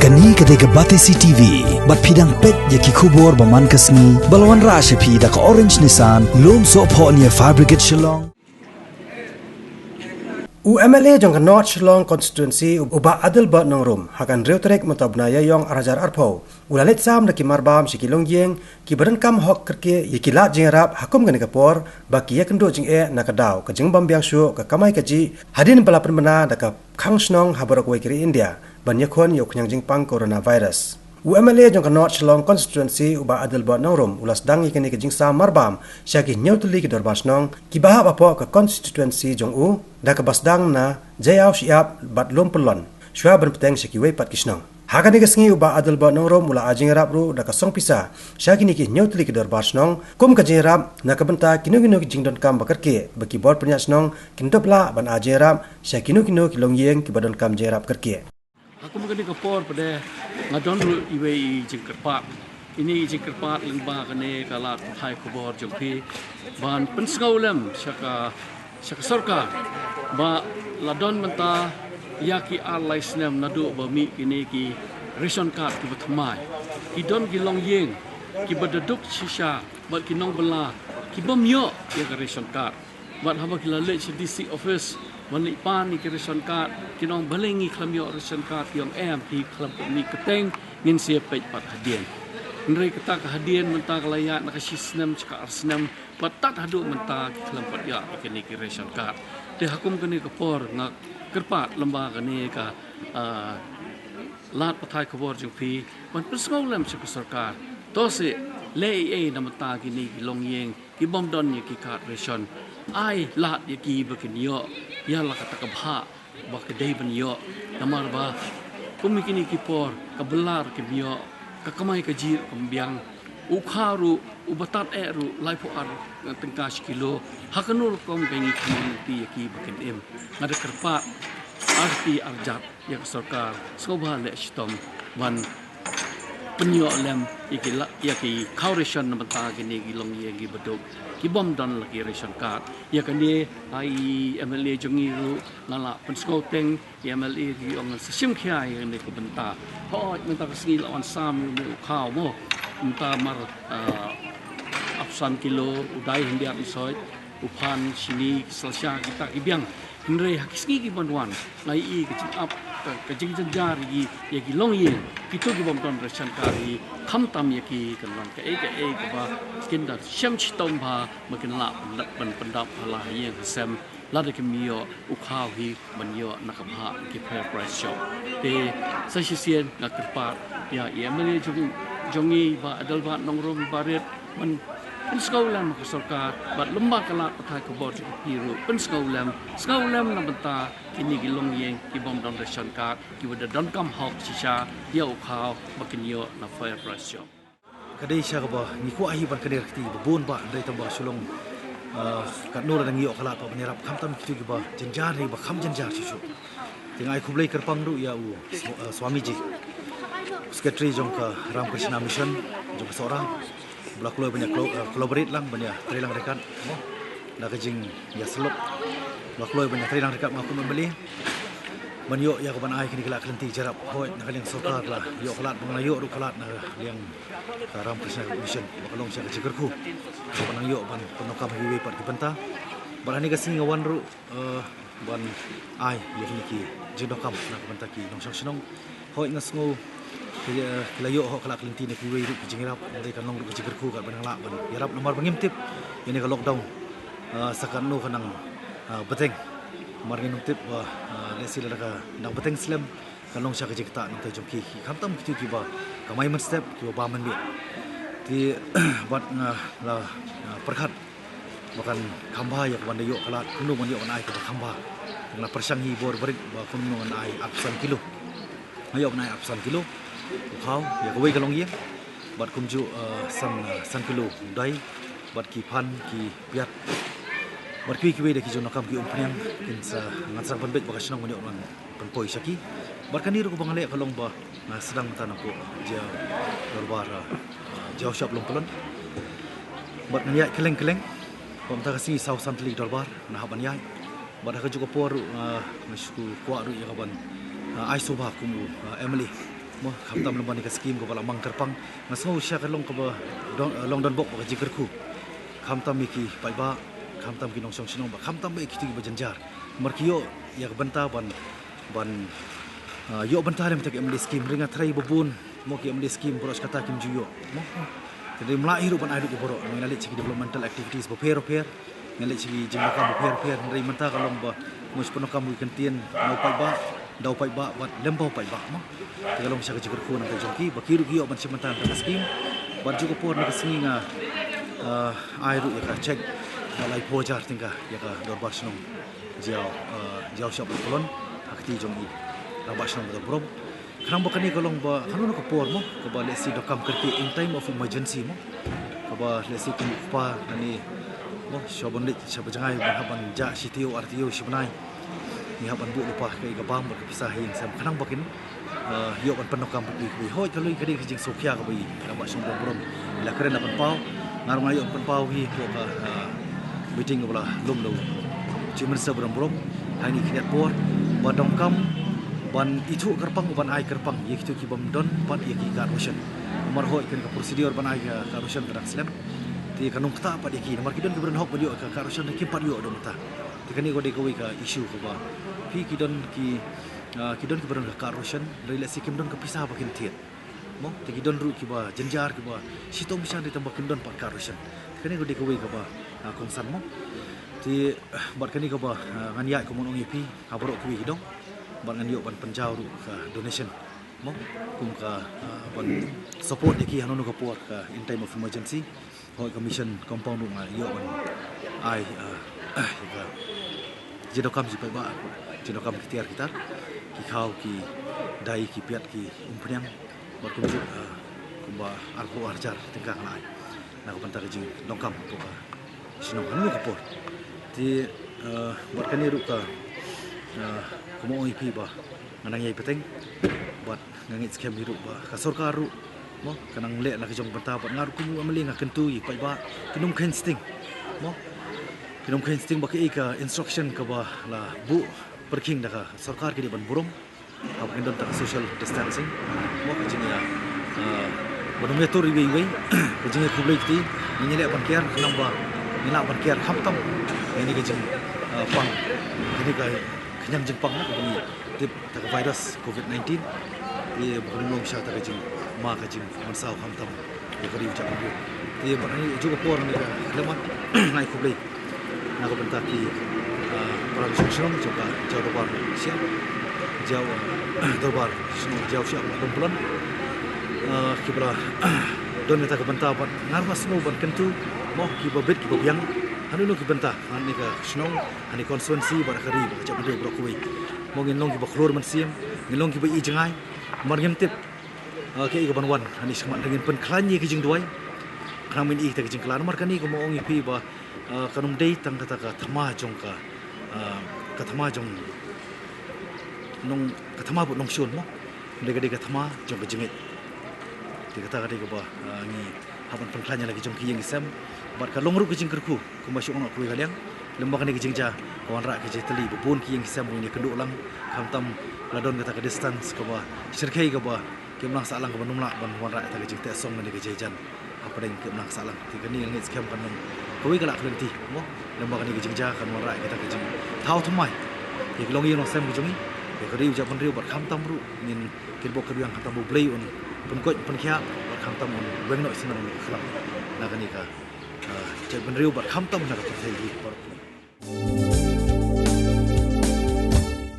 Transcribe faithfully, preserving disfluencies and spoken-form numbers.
Kane ka dei ka Batesi T V, bad phi dang peit ïa ki khubor ba man ka sngi, ba la wanrah sha phi da ka Orange Nissan, Lumsohphoh near Fire Brigade Shillong. U M L A jong ka North Shillong Constituency, u Bah Adelbert Nongrum, ha ka hynriew tarik mynta u bnai Ïaïong ar hajar arphew, u la leit sam da ki marbam sha ki longïing kiba donkam hok kyrkieh ïa ki lad jingïarap ha kum kane ka por, ba ki ïakynduh jingeh na ka daw ka jingbym biang shuh ka kamai kajih, hadien ba la pynbna da ka khang shnong ha baroh kawei ka ri India ban ïakhun ïa u khñiang jingpang coronavirus. U M L A jong ka North Shillong Constituency, u Bah Adelbert Nongrum, u la sdang ïa kane ka jingsam marbam sha ki hynñiew tylli ki dorbar shnong kiba hap hapoh ka constituency jong u, da kaba sdang na Jaïaw Shyiap bad Lumpyllon, shuwa ban bteng sha kiwei pat ki shnong. Ha kane ka sngi u Bah Adelbert Nongrum u la ai jingïarap ruh da ka song pisa sha kine ki hynñiew tylli ki dorbar shnong kum ka jingïarap na ka bynta kino kino ki jingdonkam ba kyrkieh, ba ki bor pynïaid shnong kin dup lah ban ai jingïarap sha kino kino ki longïing kiba donkam jingïarap kyrkieh. Ha kum kane ka por pat de nga don ruh iwei i jingkyrpad. Ine i jingkyrpad lyngba kane ka lad pathai khubor jong phi ban pynsngew lem sha ka, sha ka sorkar ba la don mynta ïa ki ar lai snem naduh ba mih kine ki ration card kiba thymmai. Ki don ki longïing kiba da duk shisha bad ki nongbylla kibym ïoh ïa ka ration card. Bad haba ki la leit sha D C office ban leit pan ïa ki ration card, ki ong balei ngi khlem ïoh ration card, ki ong em phi khlem pat mih kyrteng, ngin sa ïa peit pat hadien. Hynrei kata ka hadien mynta ka la ïaid na ka shi snem sha ka ar snem, bad tad haduh mynta ki khlem pat ïoh ïa kine ki ration card. Te ha kum kane ka por nga kyrpad lyngba kane ka, ah, lad pathai khubor jong phi ban pynsngew lem sha ka sorkar. To seh leh ei ei na bynta kine ki longïing kibym don ïa ki card ration. Ai lad ïa ki ba kin ïoh ïa la kata ka bhah ba ki dei ban ïoh. Namar ba kum ïa kine ki por ka bylla ruh kim ïoh, ka kamai kajih ruh kam biang. U khaw ruh, u batat eh ruh laiphew ar tyngka shi kilo. Ha kano rukom ka ngi khmih lynti ïa ki ba kin im. Nga da kyrpad arti arjat ïa ka sorkar, sngewbha leh shitom ban pynïoh lem ïa ki la, ïa ki khaw ration na bynta kine ki longïing kiba duk kibym don la ki ration card. Ïa kane ha i M L A jong ngi ruh nga la pynsngew teng, i M L A ruh ong sa shim khia ïa kane ka bynta. Hooid mynta ka sngi la wan sam ïa une u khaw mo. Mynta mar, ah, arphew san kilo, u dai hyndiat mynshuwa, u phan, shini, ki salsa, kita ki biang. Hynrei ha ki sngi kiban wan, nga ïohi ka jingap, ka, ka jingjynjar ïa ki, ïa ki longïing, kito kibym don ration card hi, khamtam ïa ki kan long kaei kaei kaba kin da shem shitom bha, ba kin lah pyndap, pyn, pyndap ha la ha ïing ha sem, lada kim ïoh u khaw hi ban ïoh na ka bhah ki fair price shop. Te sa shisien nga kyrpad ïa i M L A jong, jong ngi Bah Adelbert Nongrum Barit ban pynsngew lem ha ka sorkar bad lyngba ka lad pathai khubor jong phi ruh pynsngew lem, sngew lem na bynta kine ki longïing kibym don ration card, kiba da donkam hok shisha ïa u khaw ba kin ïoh na fair price shop. Ka dei shisha kaba ngi kwah hi ban kynnoh ïa ka kti ba bun bah, hynrei tang ba shu long, ah, katno la dang ïoh ka lad ban ïarap, khamtam kito kiba jynjar ne ba kham jynjar shuh shuh. Te nga ai khublei kyrpang ruh ïa u Sw-, ah, Swamiji, u Secretary jong ka Ramakrishna Mission jong ka Sohra, ba la kloi ban ïa klo-, ah, collaborate lang ban ïa trei lang ryngkat mo, da ka jingïasyllok, ba la kloi ban ïa trei lang ryngkat ma kum M L A ban ïoh ïa ka ban ai kine ki lad ki lynti jingïarap. Hooid, na ka liang sorkar la ïoh ka lad, ba nga la ïoh ruh ka lad na ka liang ka Ramakrishna Mission, ba ka long shisha ka jingkyrkhu, ba nang ïoh ban pyndonkam ha kiwei pat ki bynta. Bad ha kane ka sngi nga wan ruh, eh, ban ai ïa kine ki jingdonkam na ka bynta ki nongshong shnong. Hooid, nga sngew ki, eh, ki la ïoh hok ka lad ka lynti na kiwei ruh ki jingïarap, hynrei kan long ruh ka jingkyrkhu katba nang lah ban ïarap namar ba ngim tip ïa kane ka lockdown, eh, sa katno kan nang, eh, bteng. Namar ngim tip ba, eh, lehse lada ka dang bteng slem, kan long shisha ka jingktah nangta jong ki, ki khamtam kito kiba kamai mynstep, kiba bam mynmiet. Te bad nga la, ah, pyrkhat ba kan kham bha ïa ka ban da ïoh ka lad, kumno ban ïoh ban ai kaba kham bha. Nga la pyrshang hi bor barit ba kumno ngan ai arphew san kilo. Nga ïoh ban ai arphew san kilo u khaw ïa kawei ka longïing. Bad kumjuh, ah, san, ah, san kilo u dai, bad ki phan, ki piat, bad kiwei kiwei de ki jingdonkam ki umphniang, kin sa, ngan sa pynbeit bad ka shnong ban ïoh ban pynpoi sha ki. Bad kane ruh kaba nga leh ka long ba nga sdang mynta napoh Jaïaw Dorbar, ah, Jaïaw Shyiap Lumpyllon. Bad ngan ïaid kylleng kylleng. Bad mynta ka sngi saw san tylli ki dorbar nga hap ban ïaid. Bad ha kajuh ka por ruh, ah, nga shu kwah ruh ïa ka ban, ah, ai sngewbha kum u, ah, M L A. Mo, khamtam lem bad ïa ka skim kaba la mang kyrpang. Nga sngew shisha ka long kaba don, eh, long donbok bad ka jingkyrkhu. Khamtam ïa ki paidbah, khamtam ki nongshong shnong bad khamtam ïa kito kiba jynjar. Namar ki ïoh ïa ka bynta ban, ban, ah, ïoh bynta lem ïa ka M L A skim, ring nga trai ba bun, mo, ki M L A skim baroh shi katta kim ju ïoh. Mo. Te dei mlai hi ruh ban ai ruh ki baroh. Nga leit sha ki developmental activities bapher bapher. Nga leit sha ki jingdonkam bapher bapher, hynrei mynta ka long ba ngi shu pyndonkam ïa ki kyntien na u paidbah, da u paidbah bad lem bad u paidbah, mo. Te ka long shisha ka jingkyrkhu na ka jong ki ba ki ruh ki ïoh ban shim bynta na ka skim. Bad juh ka por na ka sngi nga, ah, ai ruh ïa ka cheque ba laiphew hajar tyngka ïa ka dorbar shnong Jaïaw, ah, Jaïaw Shyiap Nongpyllon ha ka kti jong i Rangbah Shnong Bathymmai Burom. Khnang ba kane ka long ba, kano kano ka por, mo, kaba lehse donkam kyrkieh in time of emergency, mo. Kaba lehse kum u kpa lane, mo, shuwa ban leit sha ba jngai ban hap ban jah shi taïew ar taïew shi bnai. Ngi hap ban buh lypa kaei ka bam bad ka pisa ha ïing sem, khnang ba kin, eh, ïoh ban pyndonkam bad kiwei kiwei. Hooid, ka long ka dei ka jingsngewkhia kaba i Rangbah Shnong Bathymmai Burom i la kren la pynpaw. Nga ruh nga ïoh pynpaw hi hapoh ka, ah, meeting kaba la lum da u Chief Minister Bathymmai Burom ha kine ki khyndiat por ba donkam ban ithuh kyrpang, ban ai kyrpang ïa kito ki bym don pat ïa ki card ration. Namar hooid kane ka procedure ban ai ka card ration ka dang slem. Te ka nongktah pat ïa ki, namar ki don kiba don hok ban ïoh ka card ration, kim pat ïoh da mynta. Te kane ka dei kawei ka issue kaba phi ki don ki, ah, ki don kiba don ka card ration, hynrei lehse kim don ka pisa ba kin thied. Mo, te ki don ruh kiba jynjar, kiba shitom sha, hynrei tang ba kim don pat card ration. Te kane ka dei kawei kaba, ah, kongsan, mo. Te, ah, bad kane kaba, ah, ngan ïaid kumno ong ïa phi ha baroh kiwei ki dong. Bad ngan ïoh ban pynjaw ruh ka donation, mo, kum ka, ah, ban support ïa ki hano hano ka por ka in time of emergency. Hooid, ka mission compound ruh nga ïoh ban ai, ah, ah, ïa ka jingdonkam jingpaidbah, jingdonkam ki tiar ki tar, ki khaw, ki dai, ki piat, ki umphniang, bad kumjuh, ah, kumba arphew hajar tyngka nga la ai na ka bynta ka jingdonkam hapoh ka shnong hano hano ka por. Te, ah, bad kane ruh ka, ah, kumno ong ïa phi ba nga nang ïai bteng bad nga ngeit skhem hi ruh ba ka sorkar ruh, mo, ka nang leh la ka jong bynta bad nga ruh kum u M L A nga kyntu ïa ki paidbah kin ym kheiñ sting, mo, kin ym kheiñ sting ba kaei ka instruction kaba la buh pyrkhing da ka sorkar ki dei ban burom. Haba kin don ta ka social distancing, mo, ka jingïa, ah, ban ym ïatur iwei iwei, ka jingïakhublei kti, ngin ïaleh ban kiar, khnang ba ngin lah ban kiar khamtam ïa kane ka jing, ah, pang, kane ka khñiang jingpang, mo, kaba ngi tip ta ka virus covid nineteen. Te ba kan long sha ta ka jingma ka jingmynsaw khamtam ïa ka ri u jaitbynriew. Te bad ha kane ka juh ka por, ha kane ka khyllipmat, nga ai khublei na ka bynta ki, ah, para nongshong shnong jong ka Jaïaw Dorbar Shyiap, Jaïaw, ah, Dorbar Shnong Jaïaw Shyiap Nongpyllon, ah, kiba la don kata ka bynta bad nga ruh nga sngew ban kyntu, mo, kiba bit kiba biang hano hano ki bynta ha kane ka shnong, ha kane ka constituency bad ha ka ri bad ka jaitbynriew baroh kawei. Mo, ngin long kiba khlur mynsiem, ngin long kiba ïohi jngai, namar ngim tip, ah, kaei kaban wan ha kane shakhmat, ngin pynkhlaiñ ïa ki jingduwai khnang ba ngin ïohi ïa ki jingkylla. Namar kane kumno ong ïa phi ba, ah, kan ym dei tang kata ka thma jong ka, ah, ka thma jong nong, ka thma bad nongshun, mo. Dei ka, dei ka thma jong ka jingngeit. Te kata ka dei kaba, ah, ngi hap ban pynkhlaiñ ïa la ki jong ki ïing ki sem. Bad ka long ruh ka jingkyrkhu kumba shu ong noh kawei ka liang, lem bad kane ka jingjia ka wanrah ka jingtylli ba bun ki ïing ki sem ba ngin ïakynduh lang, khamtam la don kata ka distance kaba shyrkhei, kaba ki imlang sahlang kiban ym lah ban wanrah ïa kata ka jingteh song lane ka jingïajan hapdeng ki imlang sahlang. Te kane nga ngeit skhem kan long kawei ka lad ka lynti, mo, lem bad kane ka jingjia kan wanrah ïa kata ka jingthaw thymmai ïa ki longïing longsem ki jong ngi, ïa ka ri u jaitbynriew bad khamtam ruh ngin kyrpad kyrbiang khamtam ba U Blei un pynkoit pynkhiah bad khamtam un weng noh shnong khlam na kane ka, ah, jaitbynriew bad khamtam na ka pyrthei hi baroh.